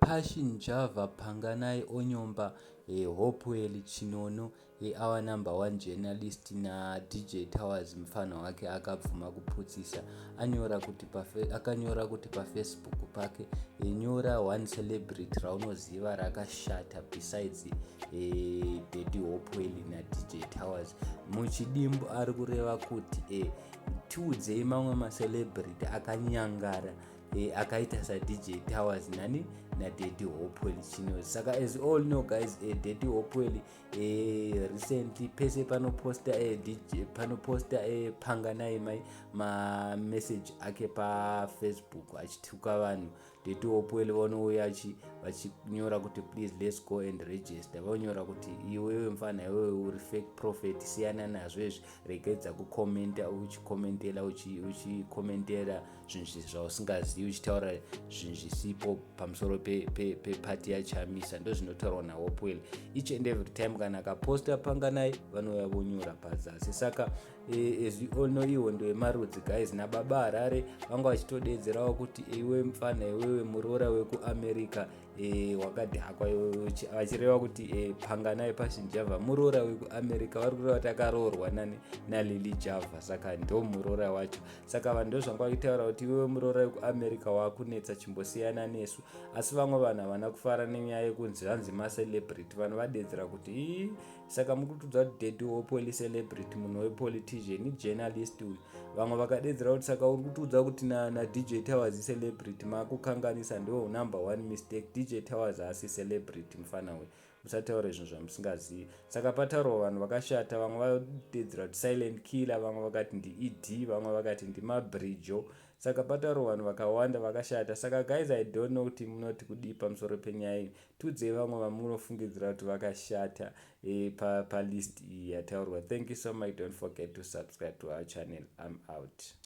Passion Java Panganai Onyomba Hopewell Chin'ono, our number one journalist, naDJ Towers mufana wake akabvuma kuputsisa. Anyora kuti akanyora kuti paFacebook pake, nyora one celebrity raunoziva rakashata besides Daddy Hopewell naDJ Towers. Muchidimbu ari kureva kuti tiudzei mamwe macelebrity akanyangara akaita saDJ Towers nani naDaddy Hopewell Chin'ono. Saka as all know, guys, Daddy Hopewell recently pese panoposta DJ, panoposta Panganai mai mamessage ake paFacebook achituka vanhu, Daddy Hopewell vanouya vachinyora kuti, "Please, let's go and register." Vonyora kuti, "Iwewe mufana, iwewe uri fake prophet, siyana nazvo izvi, regedza kukomenta uchikomentela uchikomentera zvinhu zvausingazivi, uchitaura zvinhu zvisipo pamusoro pepati yaChamisa." Ndo zvinotaurwa naHopewell each and every time kana akaposta Panganai, vanouya vonyora pazasi. Saka as we all know, ihondo yemarudzi, guys. Nababa Harare vanga vachitodedzerawo kuti, "Iwe mufana, iwewe muroora wekuAmerica wakadhakwa," vachireva kuti Panganai Passion Java muroora wekuAmerica. Vari kureva kuti akaroorwa nani? NaLily Java. Saka ndo muroora wacho. Saka vanhu ndo zvanga vachitaura kuti, "Iwewe muroora wekuAmerica wakunetsa, chimbosiyana nesu." Asi vamwe vanhu havana kufara nenyaya yekunzi zvanzi macelebrity. Vanhu vadedzera kuti, "Ii, saka muri kutudza kuti Daddy Hopewell celebrity, munhu wepolitician, journalist uyu?" Vamwe vakadedzera kuti, "Saka uri kutiudza kuti naDJ Towers celebrity? Makukanganisa, ndo number one mistake. DJ Towers haasi celebrity mufana uyu, musataure zvinhu zvamusingazivi." Saka pataurwa vanhu vakashata. Vamwe vadedzera kuti Silent Killer, vamwe vakati ndiED, vamwe vakati ndiMabrijo. Saka pataurwa vanhu vakawanda vakashata. Saka guys, I don't know kuti munoti kudii pamusoro penyaya iyi. Tiudzei vamwe vamunofungidzira kuti vakashata palist iyi yataurwa. Thank you so much. Don't forget to subscribe to our channel. I'm out.